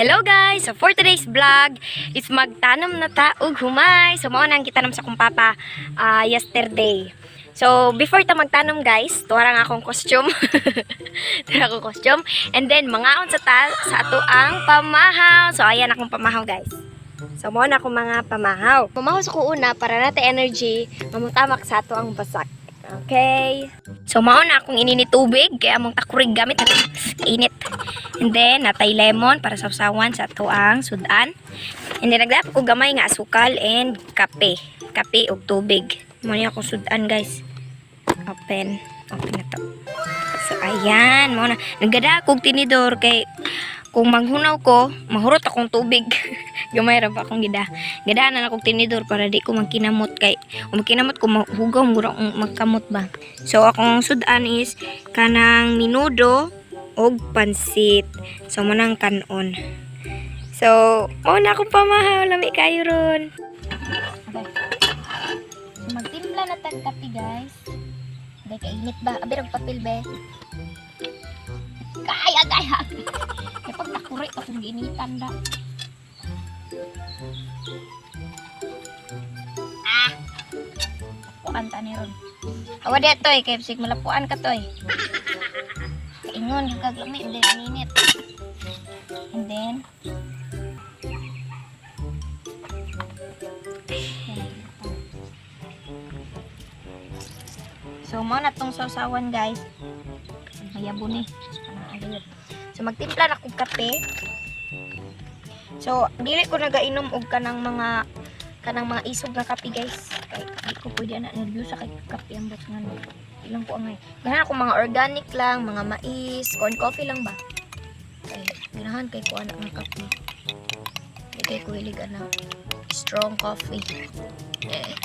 Hello guys! So for today's vlog is magtanom na ta og humay. So mao na ang gitanom sa akong papa yesterday. So before ta magtanom guys, tuwa nga akong costume. Tuwa akong costume. And then mangaon sa ta sa ato ang pamahaw. So ayan akong pamahaw guys. So mao na akong mga pamahaw. Pamahaw sa ko una para nata energy mamutamak sa ato ang basak. Okay. So mao na akong inini tubig kaya among takurig gamit init. And then natay lemon para sawsawan sa ato ang sudan. And then nagdapit ko gamay nga asukal and kape. Kape ug tubig. Mao ni akong sudan guys. Open. Open na to. So ayan, mao na. Nagada kog tinidor kay kung maghunaw ko, mahurot akong tubig. Gamay ra ba akong gida. Gada na akong tinidor para di ko magkinamot kay kung magkinamot ko mahugaw mura akong magkamot ba. So akong sudan is kanang minudo og pansit. So mo nang kanon. So, mao na akong pamahaw lami kayo ron. Okay. So, magtimpla na tag kape guys. Dahil kainit ba? Abi rag papel be. Kaya kaya. Kapag nakuri akong giinitan da. Ah. Lapuan ta ni ron. Awa di toy, kay bisig malapuan ka toy. Kaingon yung kaglami and then init. And then so mo na tong sausawan guys. Mayabo ni. Panaalit. So magtimpla na kog kape. So dili ko nagainom og kanang mga isog nga kape guys. Kay di ko pwede ana nervyosa kay kape ang bot nga no. Ilang ko angay. Ganahan ako mga organic lang, mga mais, corn coffee lang ba. Kay ganahan kay ko ana nga kape. Di kay ko hilig ana strong coffee. Eh.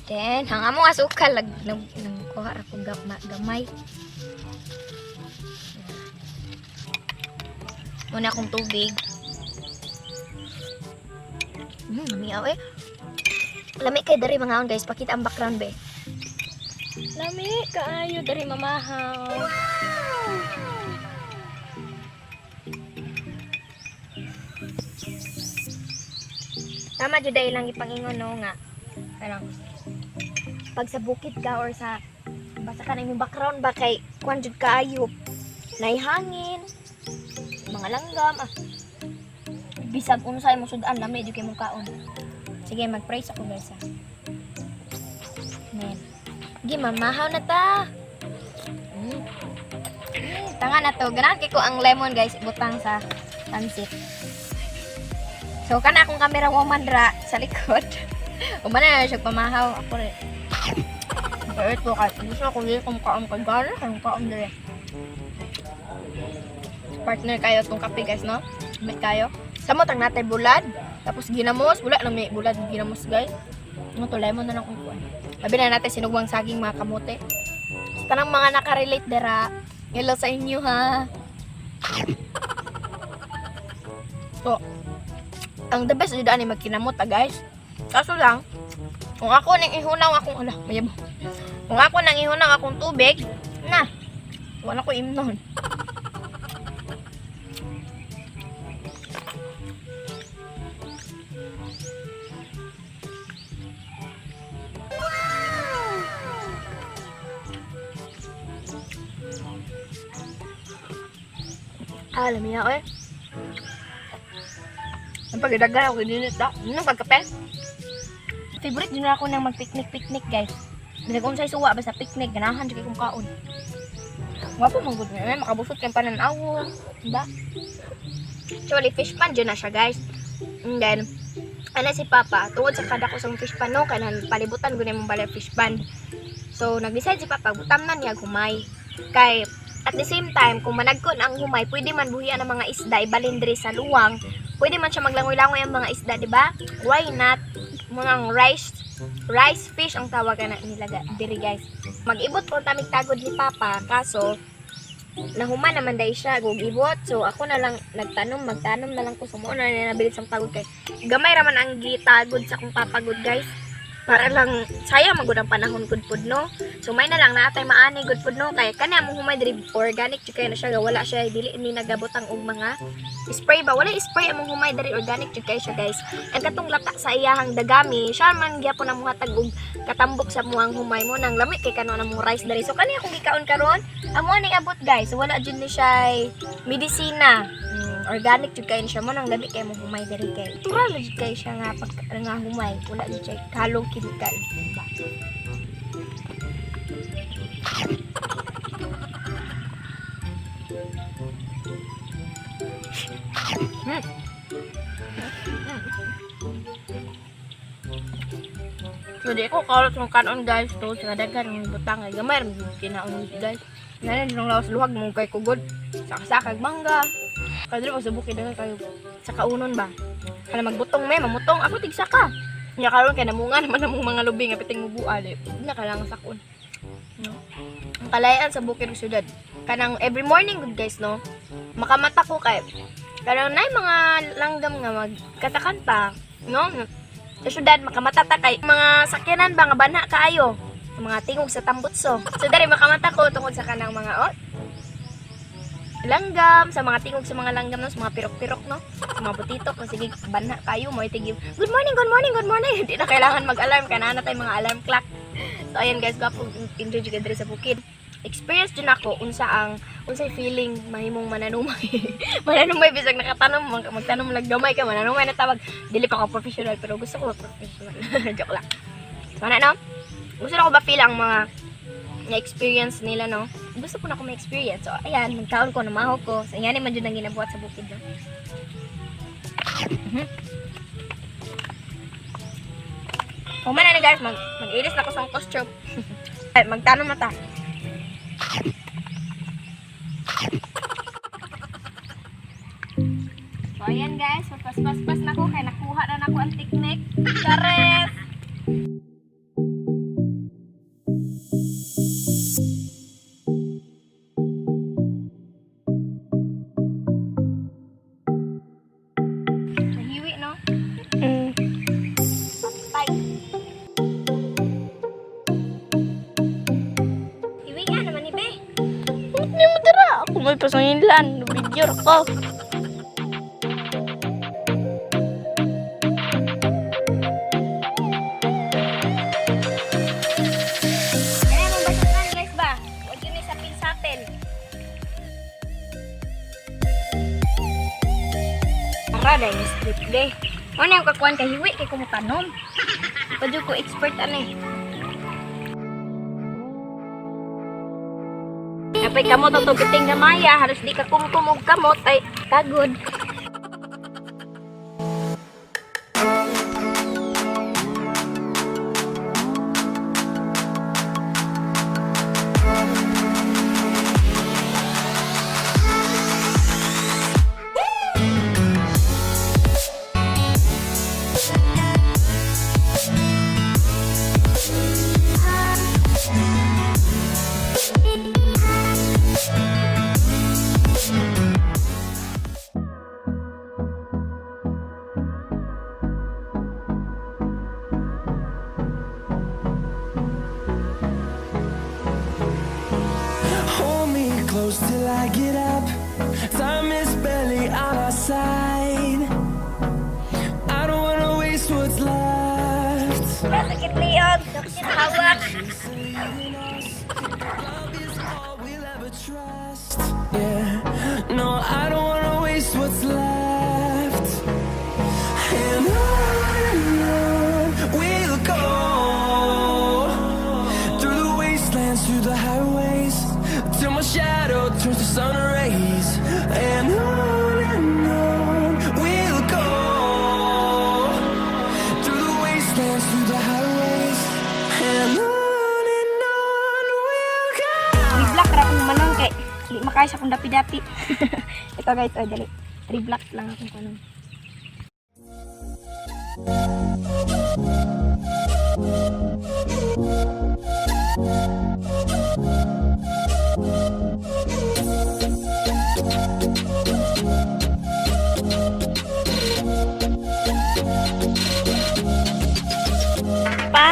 Then, hanga mo asukal lag nag nang kuha ra ko gamay. Muna akong tubig. Lami eh. Lami kay diri mga guys, pakita ang background be. Lami kaayo diri mamahaw. Tama jud dahil lang ipangingon no nga. Kanang pag sa bukid ka or sa basta ka na imong background ba kay kuan jud kaayo. Nay hangin, mga langgam ah. Bisag unsa imong sudan lami jud kay mong kaon. Sige, mag-praise ako guys ah. Amen. Sige, mamahaw na ta. Mm. Tanga na to. Ganahan kay ko ang lemon guys, ibutang sa pansit. So kana akong camera woman ra sa likod. Umana na siya pamahaw ako rin. Pero ito kay gusto ko dili kong kaon kay gana kay kaon dire. Partner kayo tong kape guys no? May kayo. Samot ang natay bulad, tapos ginamos, wala na may bulad ginamos guys. Ano to lemon na lang kung kuan. Labi na natin sinugwang saging mga kamote. Sa tanang mga nakarelate dira, hello sa inyo ha. So, ang the best jud ani magkinamot ah, guys. Kaso lang, kung ako nang ihunaw akong ala, mayabo. Kung ako nang ihunaw akong tubig, na. Wala ko imnon. Ah, lami na eh. Ang pagdagan ako dinit da. Ano pagkape? Favorite din na ako ng mag-picnic-picnic guys. Bisag unsay suwa basta picnic ganahan jud kay kong kaon. Wapo man gud eh makabusot kay pananawon, diba? Actually fish pan jud na siya guys. And then ana si Papa tungod sa kada ko sa fish pan no kay palibutan gud imong balay fish pan. So nag-decide si Papa butam na niya humay. Kay at the same time kung managkon ang humay pwede man buhian ang mga isda ibalin diri sa luwang. Pwede man siya maglangoy-langoy ang mga isda, di ba? Why not? Mga rice rice fish ang tawag na nila diri guys. Mag-ibot po tamig tagod ni Papa kaso nahuman naman dahil siya gugibot. So ako na lang nagtanom, magtanom na lang ko sumuo na nabilit sa tagod kay gamay ra man ang gitagod sa akong papagod guys. Para lang sayang magud ang panahon gud pud, no. So may na lang naa tay maani gud pud, no, kay kani among humay diri organic jud kay na siya, wala siya, dili ni nagabutang og mga spray ba, wala spray among humay diri, organic jud kay siya, guys. Ang katong lata sa iyahang dagami siya man gyapon ang muhatag og katambok sa muang humay mo nang lami kay kano ang among rice diri. So kani akong gikaon karon, amo ning abot, guys. So wala jud ni siya medisina. Organic jud kay siya mo nang lami kay among humay diri kay natural na jud kay siya nga pag nga humay, wala jud siya halong chemical, diba? So di ko kaulot ng kanon, guys, to sa daghan ng butang ay gamay ra man kinaon, guys. Nanan nung lawas luhag mo kay kugod. Saka-sakag mangga. Kay dili sa bukid daghan kayo sa kaunon ba. Kana magbutong me, mamutong ako tigsaka. Nya karon kay namunga naman among mga lubi nga piting mubual eh. Di na kailangan sakon. No? Ang kalayaan sa bukid ug syudad. Kanang every morning good, guys, no. Makamata ko kay kanang nay mga langgam nga magkatakanta, no? Sa syudad makamata ta kay mga sakyanan ba nga bana kaayo, mga tingog sa tambutso. So diri makamata ko tungod sa kanang mga oh, langgam, sa mga tingog sa mga langgam, no, sa mga pirok-pirok, no, sa mga butito, kung sige bana kayo mo itigib. Good morning, good morning, good morning. Hindi na kailangan mag-alarm kana na tay mga alarm clock. So ayan, guys, gwapo enjoy jud diri sa bukid. Experience jud nako unsa ang unsay feeling mahimong mananumay. Mananumay bisag nakatanom, magtanom lang gamay ka, mananumay na tawag. Dili pa ako professional pero gusto ko professional. Joke lang. So ano, no? Gusto na ko ba feel ang mga na experience nila, no? Gusto ko na ako ma-experience. So ayan, nagkaon ko, namaho ko. So ayan man jud ang ginabuhat sa bukid, no. Human na ni, guys, mag-ilis na ko sa akong costume. Ay, magtanom na ta. So ayan, guys, magpaspas-pas na ko kay nakuha na nako ang technique. Chares! Nahiwi, no? Patay. Hiwi nga naman ni Be. Hindi mo dira. Ako may pasanginlan. Video ra ko. Kaya mong basukan, guys, ba? Huwag yun eh, sapin-sapin. Tara, dahil ni script day. Ano yung kakuan kay hiwi kay kumutanom. Padyo ko expert ano eh. Napay kamot ato biting gamaya, halos di ka kumkumog kamot ay tagod. Hold me close till I get up. Time is barely on our side. I don't wanna waste what's left. Sakit liog, sakit hawak. Love is all we'll ever trust. Yeah, no, I don't wanna waste what's left. And on we'll go through the wastelands, through the highways, till my shadow turns to sun rays. And we'll go through the wastelands, through the highways, and on we'll go. 3 block ra akong manong kay di makaya sa akong dapi-dapi. Ito, guys, oh, dali. 3 block lang akong manong. Pa.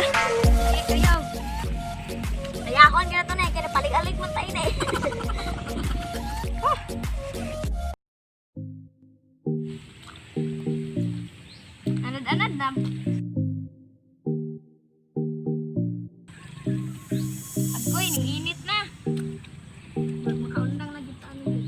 Na. Agoy, ning init na. Pag makaundang na gid ano yun.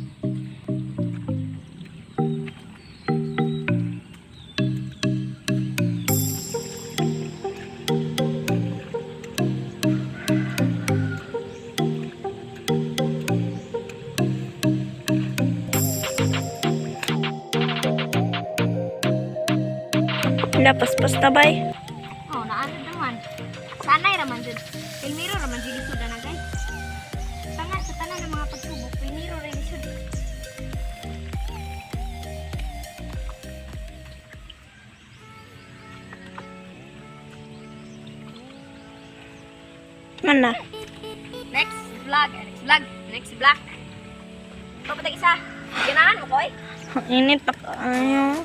Napaspas tabay. Oh, naano naman. Sanay raman jud. Pilmiro raman jud lisod na guys. Tanga sa tanan ng mga pagsubok, pilmiro ra lisod. Man na. Next vlog, eh, next vlog, next vlog. Papatag isa. Ganahan mo koy. Init pa ayo.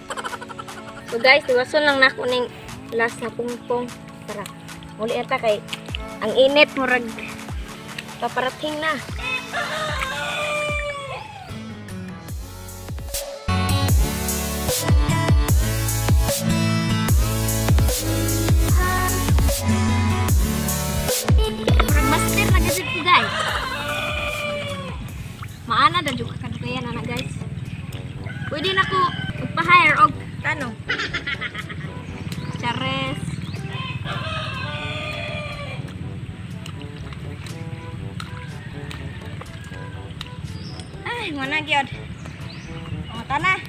So guys, tiwason lang nako ning last na pungpong. Tara. Muli ata kay ang init murag paparating na. Murag master na gazit ko guys. Maana da jud ka kadugayan ana guys. Pwede na ko magpa-hire og tanong. Chares. Ay, wala gyud. O, tana.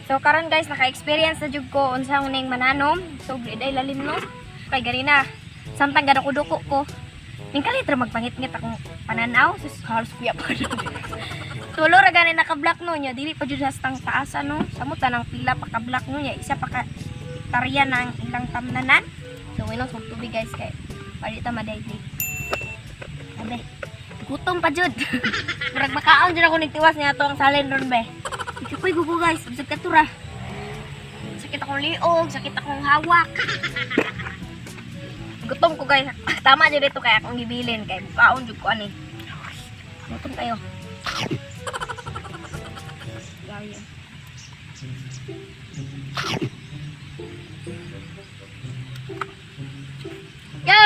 So karon guys, naka-experience na jud ko unsa ning mananom. So ay lalim no. Kay ganina, samtang gaduko-duko ko. Ning kalit ra magpangitngit akong pananaw, sus halos kuya pa. Tulo ra gani naka-block no nya, dili pa jud hastang taas ano. Samot ng pila pa ka-block no nya, isa pa ka hektarya ng ilang tamnanan. So winom sa tubig guys kay para ta ma-dehydrate. Abe, gutom pa jud. Murag makaon jud ako nigtiwas niya ato ang salin ron be. Ikapoy gugo guys, bisag katura. Sakit akong liog, sakit akong hawak. Gutom ko guys. Tama jud ito kay akong gibilin kay bukaon jud ko ani. Gutom kayo. Gaya. Go!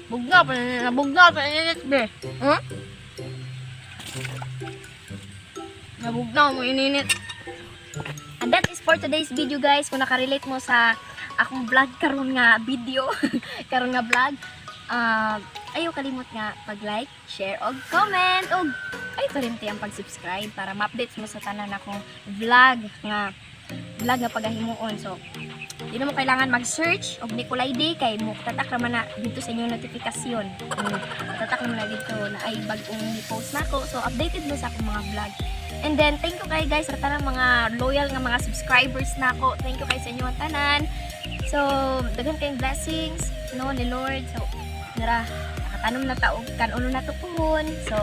Bugnaw pa na nabugnaw pa init be. Hmm? Nabugnaw mo ininit. And that is for today's video guys. Kung nakarelate mo sa akong vlog karon nga video, karon nga vlog, ayaw kalimot nga pag-like, share og comment og ay kalimti ang pag-subscribe para ma-update mo sa tanan akong vlog nga pagahimuon. So, di na mo kailangan mag-search og Nicolay Day kay mo tatak raman na dito sa inyong notifikasyon. Tatak raman na dito na ay bag-ong post nako. So, updated mo sa akong mga vlog. And then, thank you kayo guys sa tanang mga loyal nga mga subscribers na ako. Thank you kayo sa inyong tanan. So, daghan kayong blessings, no, ni Lord. So, nara, nakatanom na taog, kanuno na to puhon. So,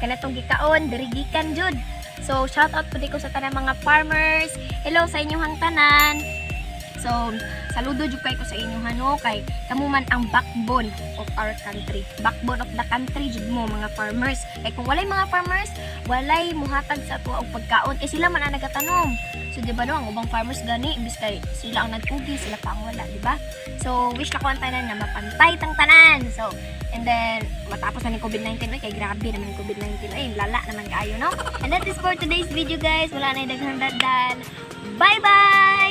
kanatong gikaon, diri gikan jud. So, shout out po di ko sa tanang mga farmers. Hello sa inyong tanan. So, saludo jud kay ko sa inyong hano kay kamo man ang backbone of our country. Backbone of the country jud mo mga farmers. Kay kung walay mga farmers, walay muhatag sa ato og pagkaon kay sila man ang nagatanom. So di ba no, ang ubang farmers gani imbis kay sila ang nagkugi, sila pa ang wala, di ba? So wish na ko ang tanan nga mapantay tang tanan. So and then matapos na ni COVID-19 oy kay grabe naman ang COVID-19 oy, lala naman kaayo no. And that is for today's video guys. Wala na daghang dadal. Bye bye.